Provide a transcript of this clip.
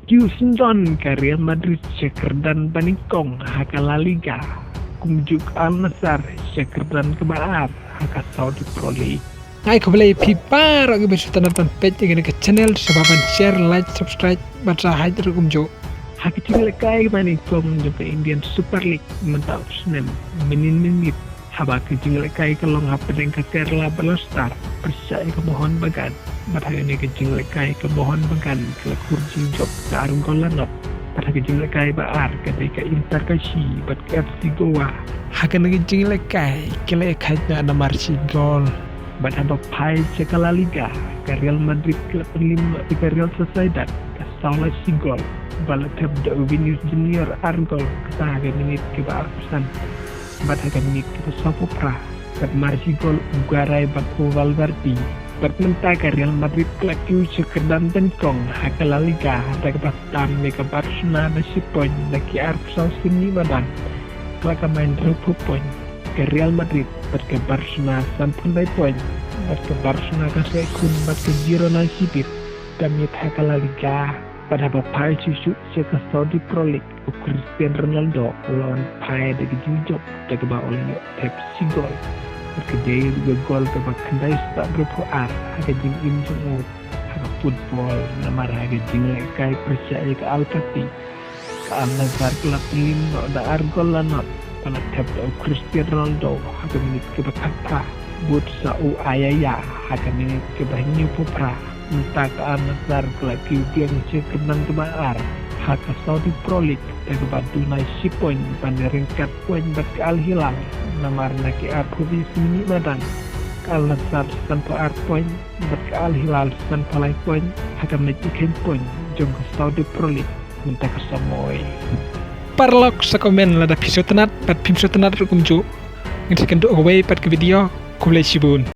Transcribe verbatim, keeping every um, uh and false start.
Ki u syndon ka Real Madrid sha kyrdan banyngkong ha ka La Liga, kumjuh Al Nassr sha kyrdan kaba ar ha ka Saudi Pro League. Ai khublei phi baroh kiba sngewtynnat ban peit ïa kane ka channel, sngewbha ban share, like, subscribe bad sa hait ruh kumjuh. Ha ka jinglehkai banyngkong jong ka Indian Super League mynta u snem, mynnin mynmiet, haba ka jinglehkai ka long hapdeng ka Kerala Blaster pyrshah ïa ka Mohun Bagan, bad ha kane ka jinglehkai ka Mohun Bagan ka la khur jingjop da ar gol la nod. Bad ha ka jinglehkai ba ar ka dei ka Inter Kashi bad ka F C Goa. Ha kane ka jinglehkai ki la ïakhaid noh namar shi gol. Bad haba phai sha ka La Liga, ka Real Madrid ka la pynliem noh ïa ka Real Sociedad ka saw la shi gol, ba la thep da u Vinicius Junior ar gol, kata ha ka minit kaba arphew san. Bad ha ka minit kaba sawphew phra, kat mar shi gol u Garay bad u Valverde. Bad mynta ka Real Madrid ka la kiew sha kyrdan banyngkong ha ka La Liga, da kaba tam ïa ka Barcelona da shi point da ki arphew saw sien miet madan. Ka la kamai hynriewphew point. Ka Real Madrid bad ka Barcelona sanphew khyndai point, bad ka Barcelona ka seh khun bad ka Girona shibit da miet ha ka La Liga. Bad haba phai shuh shuh sha ka Saudi Pro League, u Cristiano Ronaldo u la wan phai da ka jingjop da kaba u la ïoh thep shi gol. Bad ka dei ruh ka gol kaba khyndai spah hynriewphew ar ha ka jingim jong u ha ka football, namar ha ka jinglehkai pyrshah ïa ka Al Fateh, ka Al Nassr ka la pynliem noh da ar gol la nod, ba la thep da u Cristiano Ronaldo ha ka minit kaba khatphra, bud sa u Ayaya ha ka minit kaba hynñiewphew phra. Mynta ka Al Nassr ka la kiew biang sha kyrdan kaba ar ha ka Saudi Pro League da kaba duna shi point ban ïaryngkat point bad ka Al Hilal, namar na ki arphew wei sien miet madan ka Al Nassr sanphew ar point bad ka Al Hilal sanphew lai point ha ka match ïakhun point jong ka Saudi Pro League mynta ka samoi. Paralok, sa comment lada phi sngewtynnat bad phim sngewtynnat ruh kumjuh. Ngin sa ïakynduh ha kawei pat ka video. Khublei shibun.